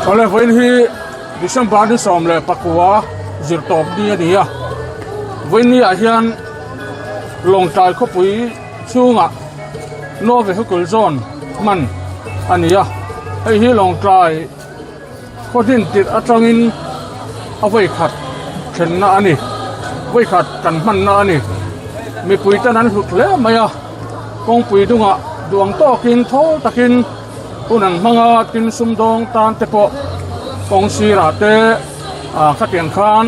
Awle vawiin hi December ni 19 zirtawp ni a ni a vawiin ni ah hian Lawngtlai khawpui chhungah No Vehicle Zone hman a ni a hei hi Lawngtlai khaw hnin tirh atangin a vawi khat thlenna a ni vawi khat kan hmanna a ni mipui ten an hlut hle mai a kawngpui dungah duang tawkin thawl takin hun an hmang a tin sumdawng tan te pawh kawng sirah te ah khatiang khan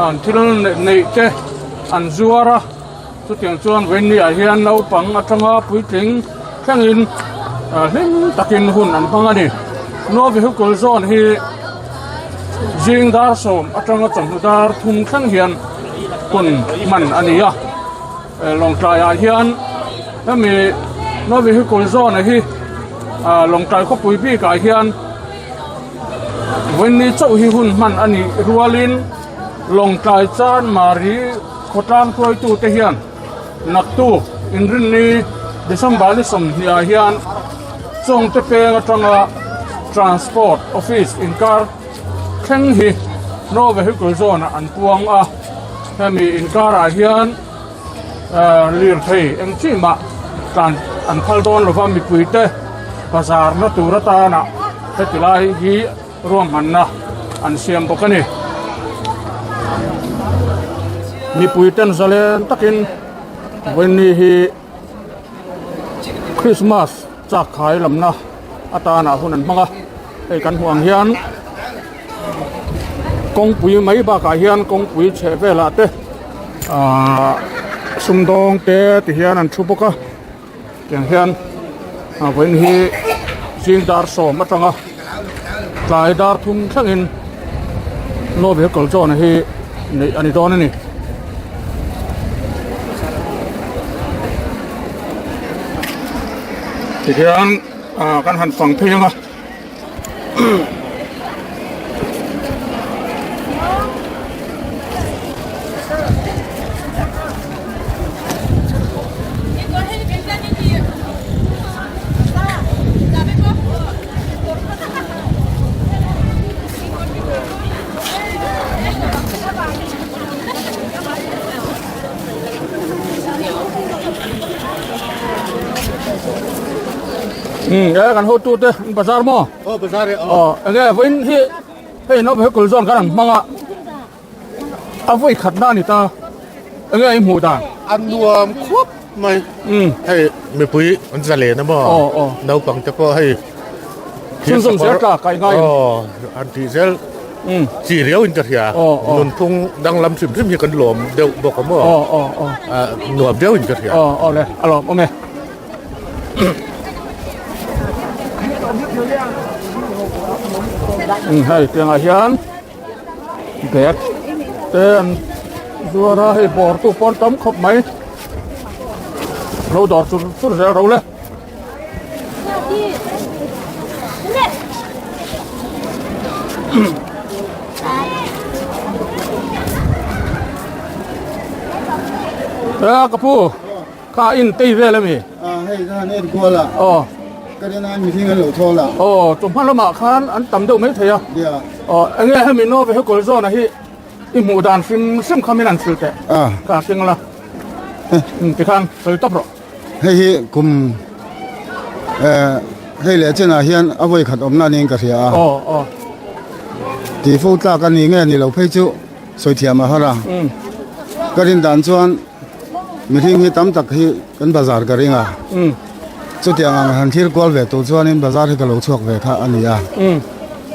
an thil neih te an zuar a. Chutiang chuan Wendy ah hian naupang atanga puitling thlengin hlim takin hun an hmang a ni. No vehicle zone hi zing dar sawm atanga chawhnu dar thum thleng hian hun hman a ni a. Lawngtlai ah hian hemi no vehicle zone hi Lawngtlai khawpui bik ah hian Wendy chauh hi hun hman a nih rualin Lawngtlai Chanmari Khawtlang hruaitute hian naktuk Inrinni December ni 20 ah hian Chawngte peng atanga Transport Office inkar thleng hi No Vehicle Zone ah an puang a, hemi inkarah hian lirthei eng chi mah tlan an phal dawn lova mipuite bazar na tur atana heti lai hi ruahmanna an siam bawk a ni. Mipui ten zalen takin vawiinni hi Christmas chak khai lamna atana hun an hmang a, hei kan hmuh ang hian kawngpui mai bakah hian kawngpui chheh velah te ahh sumdawng te ti hian an thu bawk a. Tiang hian vawiin hi zing dar sawm atanga tlai dar thum thlengin no vehicle zone hi neih a ni dawn a ni. Tihian kan han fang phei ang a. E kan hotu te bazar maw aw bazar e aw enge vawiin hi hei no vehicle zawn kan an hmang a a vawi khat na ani ta enge i hmuh dan a nuam khuap mai hei mipui an zalen a maw aw aw naupang te pawh hei chhunzawm zel tla kai ngai aw an tih zel chi riau in ka hria nunphung danglam hrim hrim hi kan lawm deuh bawk a maw aw aw aw nuam deuh in ka hria aw aw le a lawm awm e. Hei tiangah hian bag te an zuar a hei bawr tu pawh an tam khawp mai lo dawr chur chur zel ro le. Ka pu. Kha in tei vel ami? A hei ka han en kual a. Aw. Ka rin a mihring an lo thawl a. Aw chu hma lamah khan an tam deuh mai thei a. Nia. Aw enge hemi no vehicle zone a hi i hmuh dan hrim hrim kha min han hrilh teh. A. Ka hring la. Tikhan sawi tawp rawh. Hei hi kum eh hei leh chenah hian a vawi khat awmna niin ka hria a. Aw aw. Tih fo tlak a ni nge ni lo phei chu sawi thiam a har a. Ka rin dan chuan. Mihring hi tam tak hi kan bazar ka ring a, chutiang ang han thil kual ve tur chuanin bazar hi ka lo chhuak ve kha a ni a.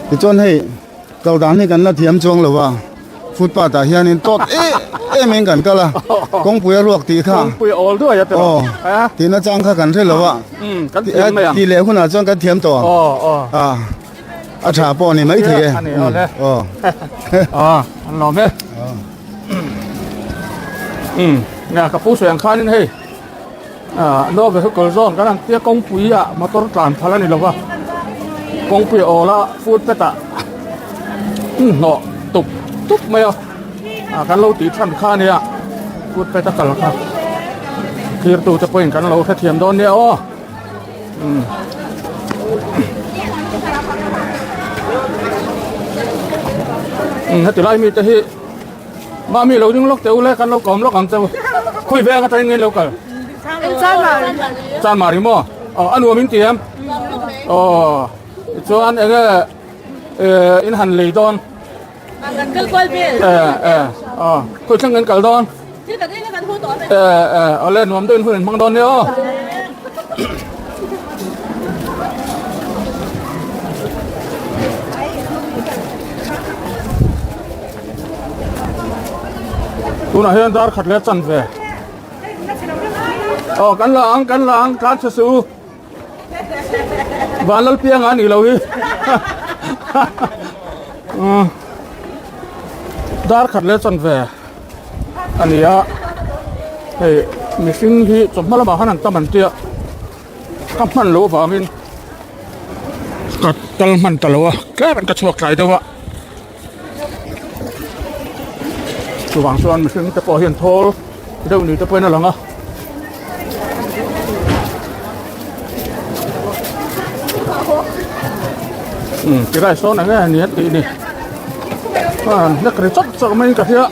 Tichuan hei kal dan hi kan la thiam chuang lo a, footpath ah hianin tawt em em in kan kal a, kawngpui a ruak tih kha Kawngpui a awl duai a tiraw? Aw, tihna chang kha kan hre lo a, tih leh hunah chuan kan thiam tawh ang. A tha pawh a ni maithei e. A ni aw le. Aw. Aw, an lawm e. Um, nga ka pu sawi ang khanin hei ah no vehicle zone kan ang tia kawngpui ah motor tlan phal a ni lova kawngpui a awl a footpath ah hnawh tup tup mai a ah kan lo tih than kha ania footpath a kal kha thlir tu te pawhin kan lo hrethiam dawn nia aw. Um. Umm heti lai mite hi mahmi lo ding lawk teh u le kan lo kawm lawk ang che u khawi veng atangin nge lo kal Chanmari maw aw a nuam in ti em aw chuan enge in han lei dawn Kan kal kual vel. Eh eh aw khawi thleng kan kal dawn eh eh awle nuam deuhin hun in hmang dawn nia aw. Tunah hian dar khat leh chan ve. Aw kan la ang kan la ang tlan chhe suh u. Van lal piang a nih lo hi. Dar khat leh chan ve a ni a. Hei mihring hi chawhma lamah khan an tam an tia ka hman loh avangin ka kal hman ta lo a tlem an ka chhuak tlai deuh a. Chuvang chuan mihring te pawh hian thawl deuh ni te pawhin a lang a. Umm tilai sawn eng nge ni a tih ni a han hlek ri chawk chawk maiin ka hria.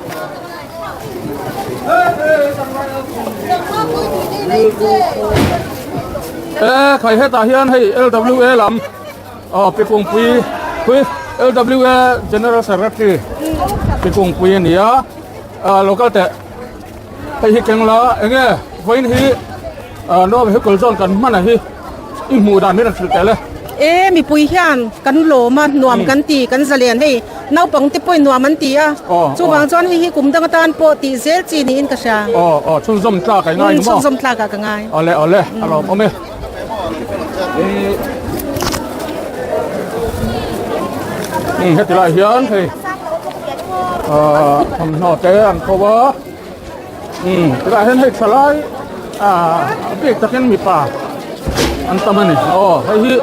E khai hetah hian hei L_W_A lam. Aw Pi Kungpui pui LWA General Secretary Pi Kungpui a ni a ah local teh hei hi keng la enge vawiin hi ah no vehicle zawn kan hman a hi i hmuh dan hi rawn hrilh teh le. E mipui hian kan lawm a nuam kan ti kan zalen hei naupang te pawhin nuam an ti a chuvang chuan hei hi kum dang atan pawh tih zel chi niin ka hria. Aw aw chhunzawm tlak a i ngai maw? Chhunzawm tlak ah ka ngai. Awle awle a lawmawm e. Heti lai hian hei ahh thawmhnaw te an kho a umm tilai hian hei tha lai ahh a bik takin mipa an tam a ni aw hei hi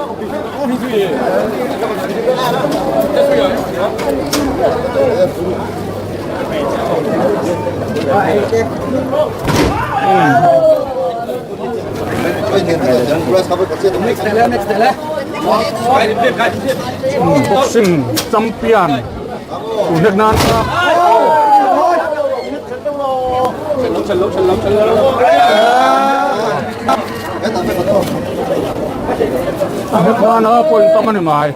Boxing champion tu hlek nan kha a hlek nan a point tam a ni mai.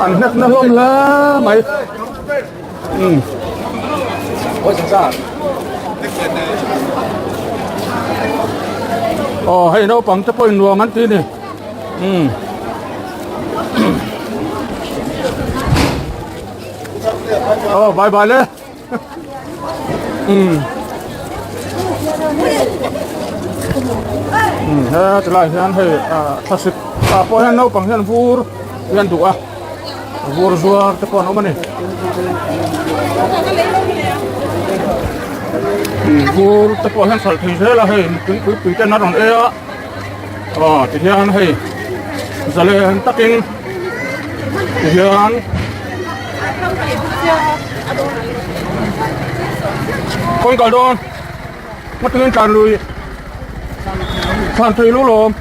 An hnek na hlawm hle mai. Aw hei naupang te pawhin nuam an ti a ni umm aw bye bye le umm umm he tilai hian hei ah thlasik ah pawh hian naupang hian vur hian duh a. Vur zuar te pawh an awm a ni. Vur te pawh hian hralh thei zel a hei mipui pui pui ten a rawn ei a aw ti hian hei zalen takin ti hian kawng kal dawn hmatin tlan lui thlan thei lo lawm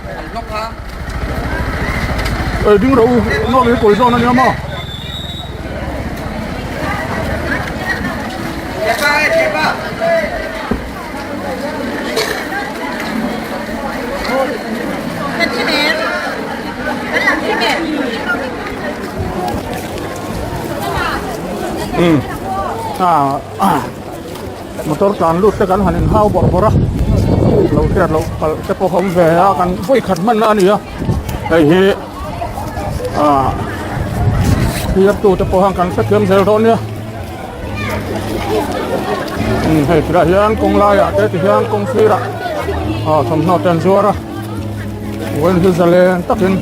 ei ding rawh u nawk hi kawi zawn a nia maw um ah Motor tlan lut te kan han inhau bawrh bawrh a, lo hriat loh palh te pawh a awm ve a, kan vawi khat hmanna a ni a, hei hi ah thlir tu te pawh hian kan hrethiam zel dawn nia, umm hei tilai hian kawng laiah te ti hian kawng sirah ah thawmhnaw te an zuar a, vawiin hi zalen takin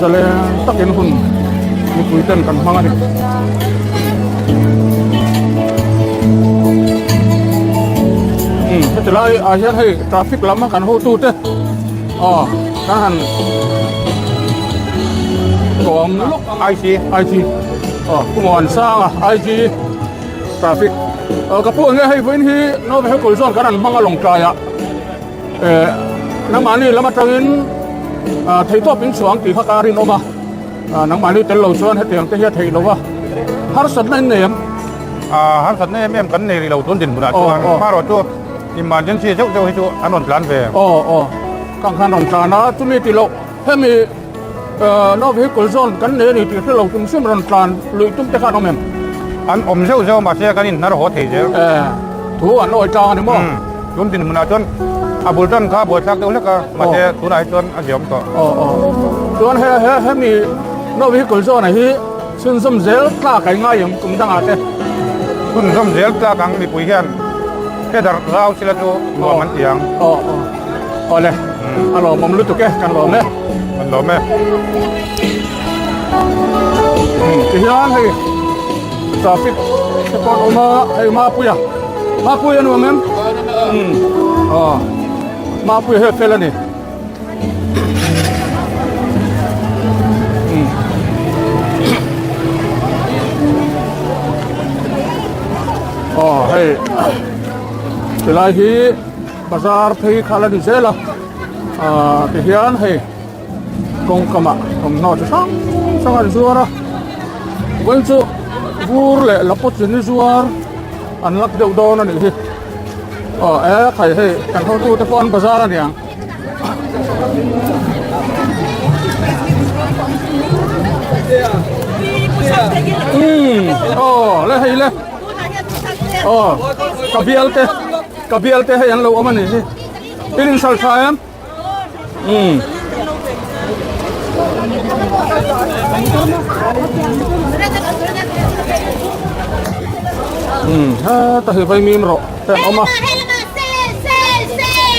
zalen takin hun mipui ten kan hmang a ni. Heti lai ah hian hei traffic lam a kan hotu te aw. Kan han kawm lawk ang IG IG aw Pu Muansanga IG traffic aw ka pu enge hei vawiin hi no vehicle zone kan han hmang a Lawngtlai ah eh nangmahni lam atangin ah theihtawp in chhuang tih kha ka rinawm a ah nangmahni tel lo chuan hetiang te hi a theih lo va harsatna in nei em? Ah harsatna em em kan nei rih lo tun dinhmunah chuan hmarawh chu Emergency deuh deuh hi chu an rawn tlan ve. Aw aw kang khan rawn tlan a chumi tih loh hemi no vehicle zone kan nei a ni tih hre lo tum hrim rawn tlan luih tum te kha an awm em? An awm zeuh zeuh mahse kan inhnar haw thei zel. Eh thu an awi tlang a ni maw? Tun dinhmunah chuan a bul tan kha buaithlak deuh hlek a mahse tunah hi chuan a ziawm tawh. Aw aw chuan he he hemi no vehicle zone ah hi Chhunzawm zel tlak a ingai ang kum dangah te. Chhunzawm zel tlak ang mipui hian header zau sila chu nuam an ti ang. Aw aw awle a lawmawm lutuk e kan lawm e. Kan lawm e. Tihian hei traffic te pawh an awm a hei Mapuia Mapuia nuam em? Aw Mapuia hi a fel a ni. Aw hei tilai hi bazar phei kha la ni zel a ah tihian hei kawngkamah thawmhnaw chi hrang hrang an zuar a vawiin chu vur leh lapawchin zuar an lak deuh dawn a nih hi. Aw e khai hei kan hotu te pawh an bazar a niang. Um aw le hei le aw ka bial te ka bial te hei an lo awm a nih hi in in sal tha em um um heta hi vaimim rawh te an awm a.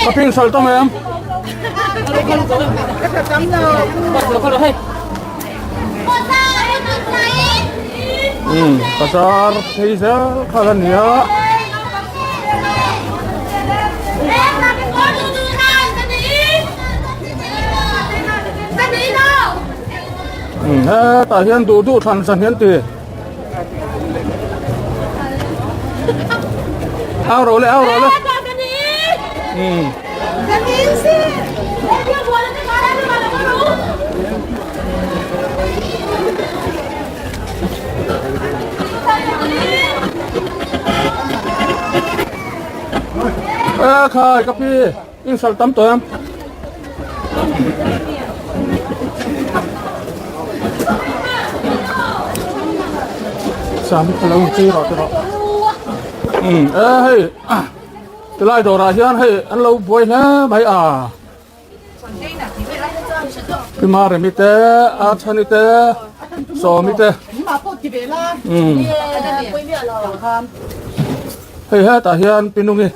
Ka ping sal tawng em? Um, bazar phei zel kha la nia. Um, hetah hian duh duh thlan zan hian ti. Au rawh le, au rawh le. Um. Ê khai ka pi in sal tam tawh em Sam ka lo chi rawh te rawh um ê hei tilai dawrah hian hei an lo buai hle mai a Pima Remi te a Chhani te Sawmi te um hei hetah hian Pinungi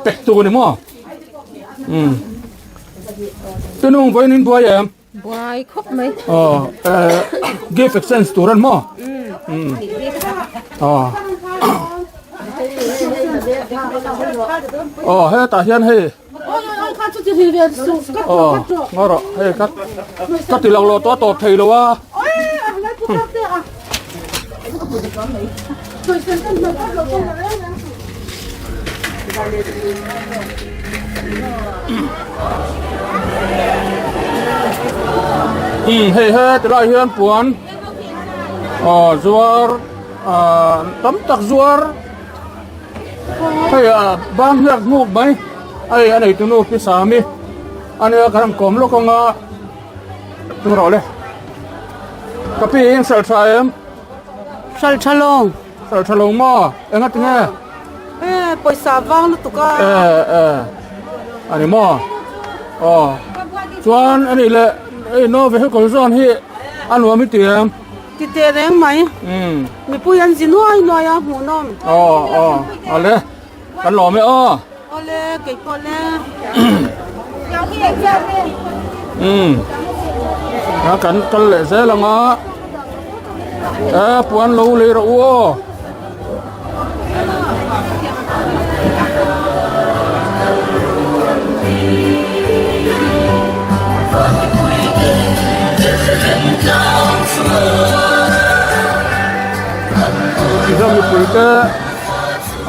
pek tu ni maw um Pinung vawiin in buai em? Buai khawp mai. Aw eh gift exchange tur an maw? Um aw aw hetah hian hei Aw ngaw rawh hei ka ka ti lo lo tawh a tawp thei lo a. Um hei he tilai hian puan aw zuar ah tam tak zuar hei ah bang hniak hnuk mai hei a neitu nu pi Sami ania kan han kawm lawk anga chu rawh le ka pi in hralh tha em hralh tha lo hralh tha lo maw enga tinge e pawisa vang lutuk a e e ani maw aw chuan ani le ei no vehicle zawn hi a nuam i ti em Ti teh reng mai. Mipui an zi nuai nuai a hmuhnawm. Aw aw ale kan lawm e aw. Awle kei pawh le. Um a kan kal leh zel anga e puan lo lei rawh u aw. Tihian mipui te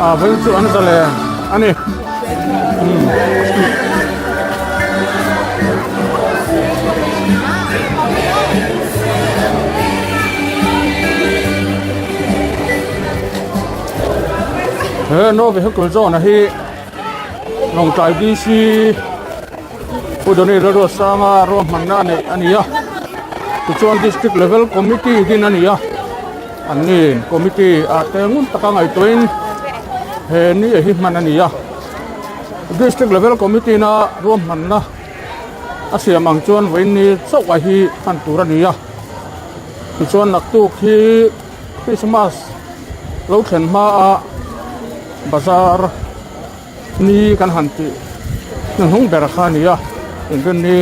ah vawiin chu an zalen a ni. He no vehicle zone a hi Lawngtlai DC Pu Donny Lalruatsanga ruahmanna a neih a ni a tichuan district level committee din a ni a an ni committee ah te ngun taka ngaihtuahin he ni hi hman a ni a district level committee na ruahmanna a siam ang chuan vawiin ni chauh a hi hman tur a ni a tichuan naktuk hi Christmas lo thlen hma a bazar ni kan han tih hnuhnung ber kha a ni a inrin ni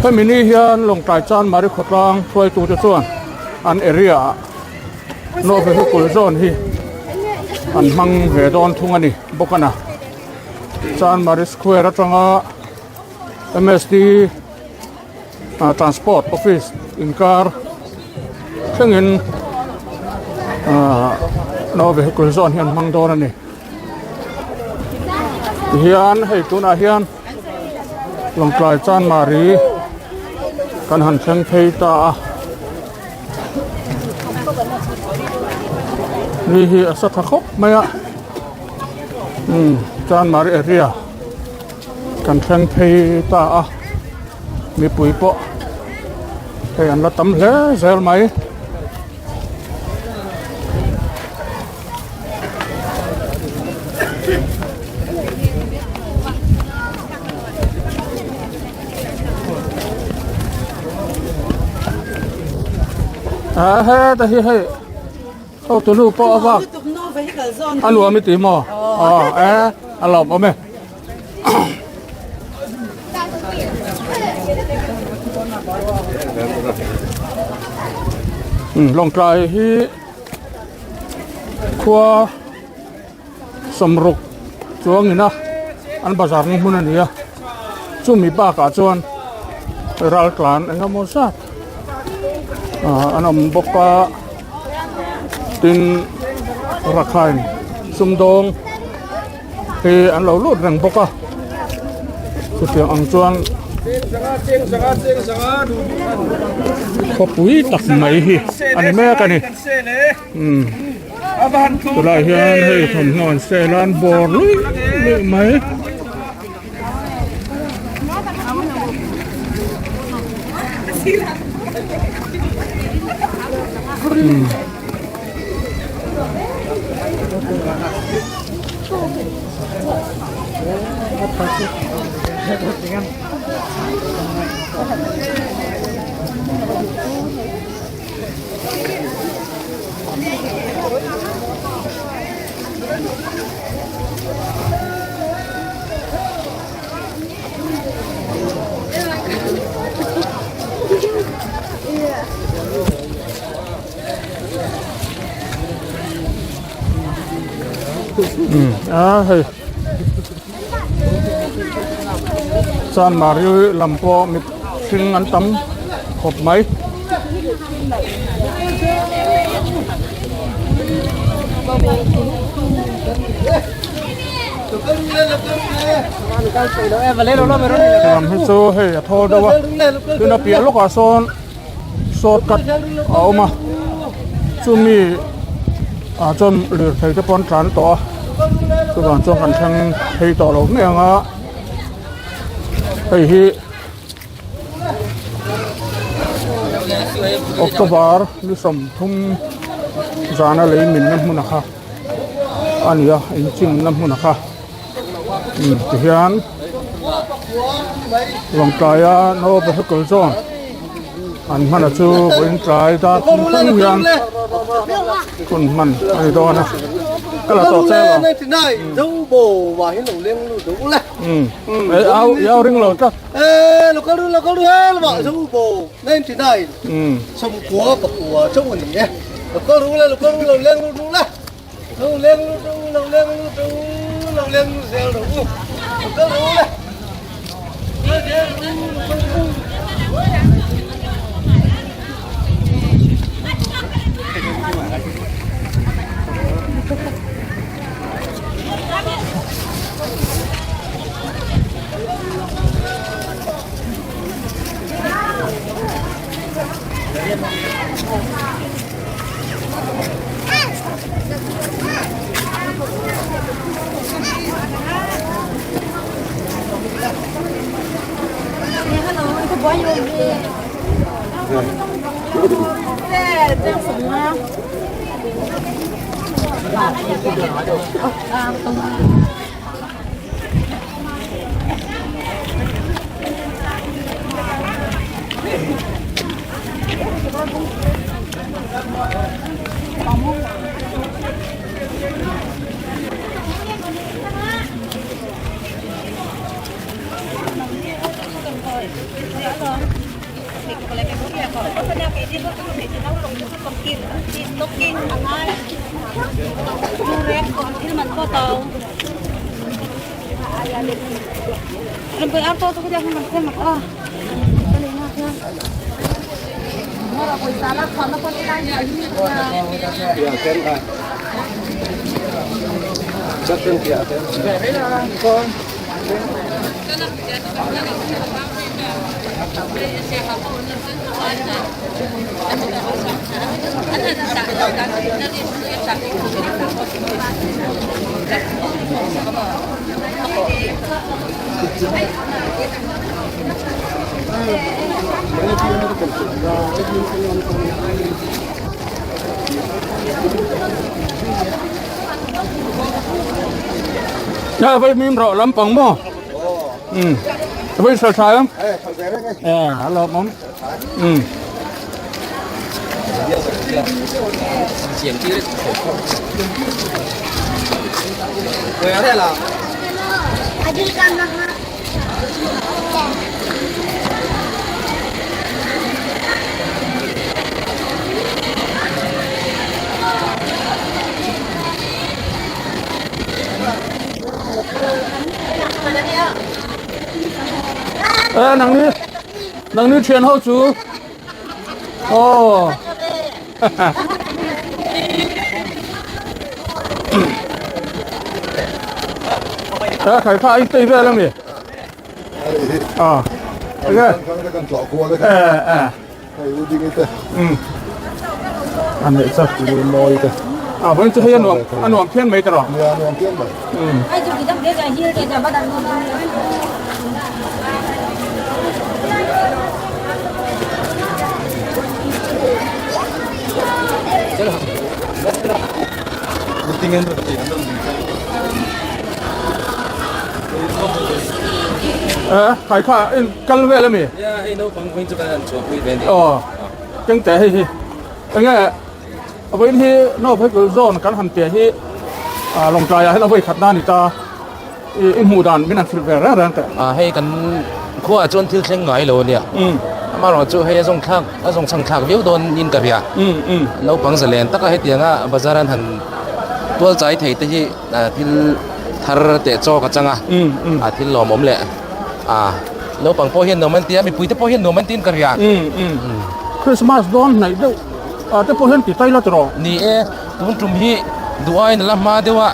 hemi ni hian Lawngtlai Chanmari khawtlang hruaitute chuan an area ah Nawhpe Hukul zawn hi an hmang ve dawn thung a ni bawk a na Chanmari square atanga M_S_T Transport office inkar thlengin ahh no vehicle zawn hi an hmang dawn a ni tihian hei tunah hian Lawngtlai Chanmari kan han thleng phei ta a ni hi a sa tha khawp mai a umm Chanmari area kan thleng phei ta a. Mipui pawh hei an la tam hle zel mai. A heta hi hei hotu nu pawh a vak a nuam i ti maw? Aw e a lawmawm e. Lawngtlai hi khua sawmruk chuangin a an bazar na hmun a ni a chumi bakah chuan ral tlan eng emaw zat ah an awm bawk a tin Rakhine sumdawng. Hi an lo lut reng bawk a chutiang ang chuan khawpui tak mai hi a ni mek a ni umm tunah hian hei thawmhnaw an sale a an bawr luih luih mai. A hei Chanmari lam pawh mihring an tam khawp mai. Lam hi chu hei a thawl deuh a tin a piah lawkah sawn shortcut a awm a chumi ah chuan lirthei te pawh an tlan tawh a chuvang chuan kan thleng phei tawh lo mai ang a hei hi October ni 30 zana lei minna hmun a kha a ni a inchimna hmun a kha umm tihian Lawngtlaia no vehicle zawn an hman a chu vawiin tlai dar thum thleng hian hun hman a ni dawn a ka la tawh che lo umm au au ring lo tlat umm Ya vai mim ro lampang maw? Um vai sal tha em? Eh hello mom. Um. Eh nang ni nang ni thian ho chu oh Eh khai kha in tei vel ami ah okay eh eh An neih chu a vawiin chu hei a nuam a nuam phian mai ta rawh. Eh khai kha in kal vel ami. Aw keng teh hei hi enge vawiin hi no vehicle zone kan han piah hi ah lawngtlai ah hian a vawi khat na a ni ta ih i hmuh dan min han hrilh ve reng reng teh. Ah hei kan khua ah chuan thil thleng ngai lo ania amaherawh chu hei a zawng thlak a zawng chhang thlak viau dawn in ka hria naupang zalen taka hetianga bazar an han tual chai thei te hi thil thar teh chawk a chang a a thil lawmawm leh. A naupang pawh hian nuam an ti a, mipui te pawh hian nuam an tiin ka hria. Christmas dawn hnaih deuh ah te pawh hian ti tai la tawh. Ni e, tun tum hi duh aiin a la hma deuh a,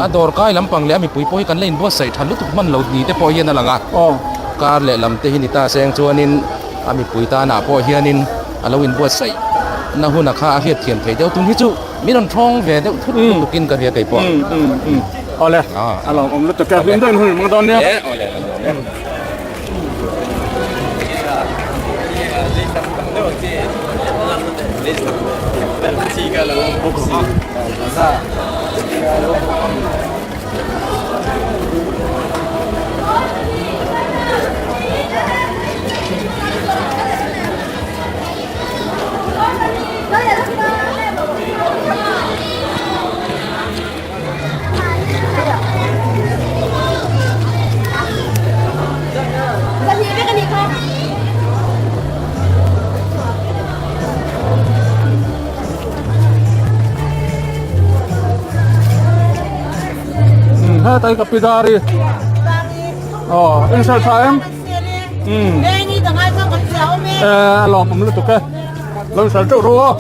a dawr kai lampang leh a mipui pawh hi kan la inbuatsaih tha lutuk hman lo ni te pawh hian a lang a. Kar leh lam te hi ni ta seng chuanin a mipui tanah pawh hianin a lo inbuatsaih na huna kha a hriat thiam thei deuh. Tun hi chu min rawn thawng ve deuh thut lutukin ka hria kei pawh. Awle, a lo awm lutuk e, hlim deuhin hun hmang dawn nia. Hetai ka pidari. Oh, in sal tha em? A lawm awm lutuk e. Lo sal teuh ru aw.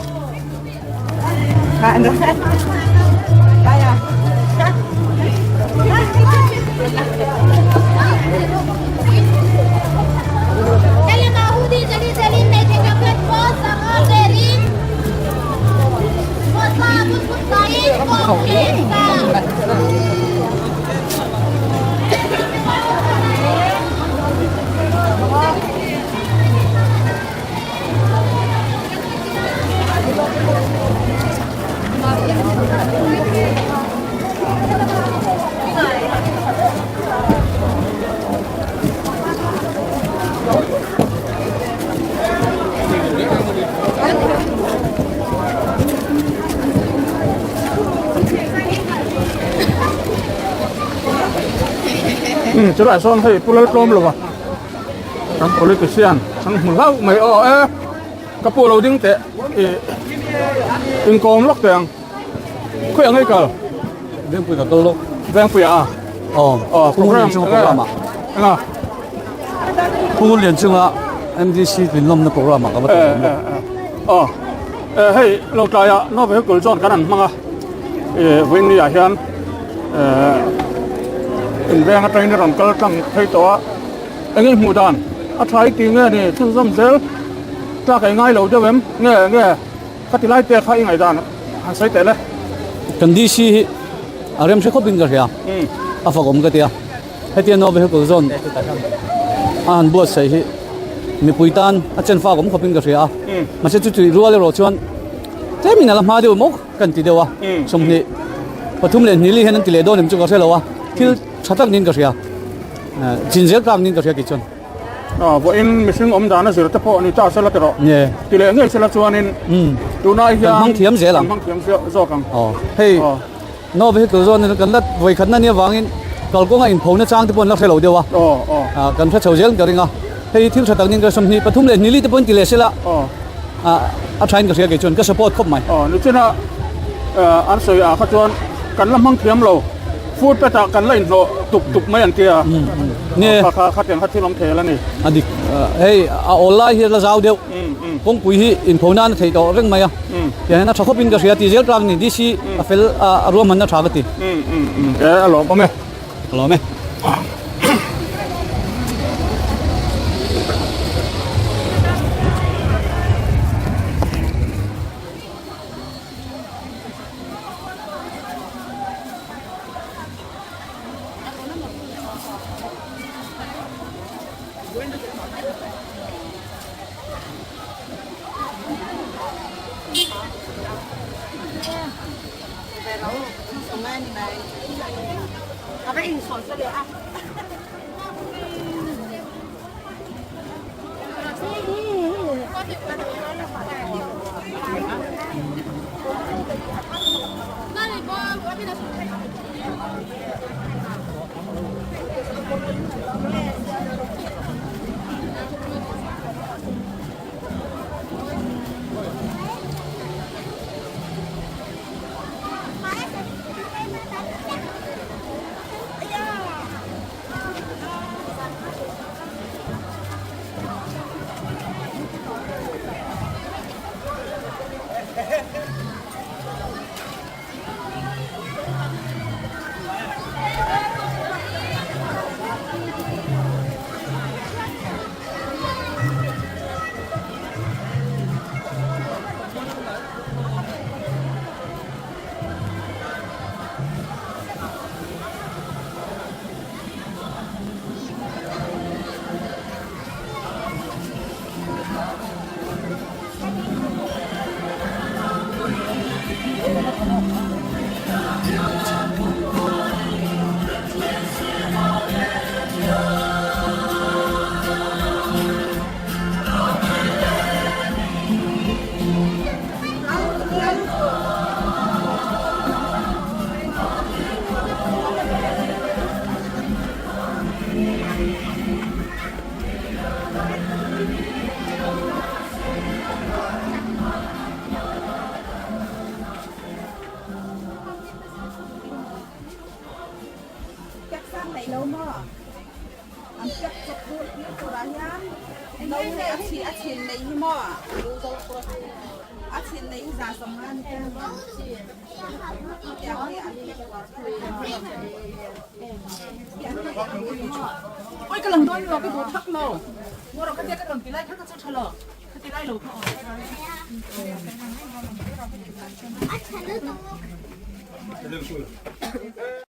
Chulaiah sawn hei pu Laltlawm lova kan politician an hmu hlauh mai aw e ka pu lo ding teh ih inkawm lawk teh ang khawiah ngei kal Vengpui ka kal lawk Vengpuiah a aw aw program program ah enga Phungun lian chunga MDC tlinlawmna program ah ka va tel awm lawk aw hei lo tlaiah no vehicle zone kan an hmang a ih vawiin ah hian inveng atangin a rawn kal tlang phei tawh a eng nge hmuh dan a tha i tih nge ni chhunzawm zel tlak ei ngai lo deuh em nge nge ka ti lai te kha i ngaihdan han sawi teh le. Kan DC hi a rem hre khawpin ka hria a fak awm ka tia hetia no vehicle zone a han buatsaih hi mipui tan a chen fak awm khawpin ka hria a mahse chu tui rual erawh chuan tlemin a la hma deuh maw kan ti deuh a 20 pathum leh hnili hian an ti leh dawn em chu ka hre lo a thil tha tak niin ka hria chin zel tlak niin ka hria kei chuan. Vawiin mihring awm dan a zir te pawh ni ta sela ti rawh. Ti leh ngei sela chuanin tunai hian kan hmang thiam zel ang. Kan hmang thiam zawk ang. Hei no vehicle zawn kan la vawi khatna nia vangin kalkawnga inphona chang te pawh an la hre lo deuh a. Kan hre chho zel ka ring a. Hei thil tha tak niin ka 20 pathum leh hnili te pawhin ti leh sela a thain ka hria kei chuan ka support khawp mai. Nichina an sawi ah kha chuan kan la hmang thiam lo. Food pet ah kan la inhlawh tuk tuk mai an tia. Nge. Kha kha khatiang kha thil awm thei a la ni. A dik. Hei a awl lai hi a la zau deuh. Kawngpui hi inpho nan a theih tawh reng mai a. Tiang hian a tha khawpin ka hria ti zel tlak ni. DC a fel a ruahmanna tha ka ti. E a lawm awm e. A lawm e. An pack chawp tur tir turah hian no leh a chhin a chhin nei hi maw a chhin nei hi 150 a ni tiang hi an pack kual Oi ka lang dawn lo ka duh thak lo Ngaw rawh ka tia ka rawn ti lai kha ka chu tha lo ka ti lai lo kha aw.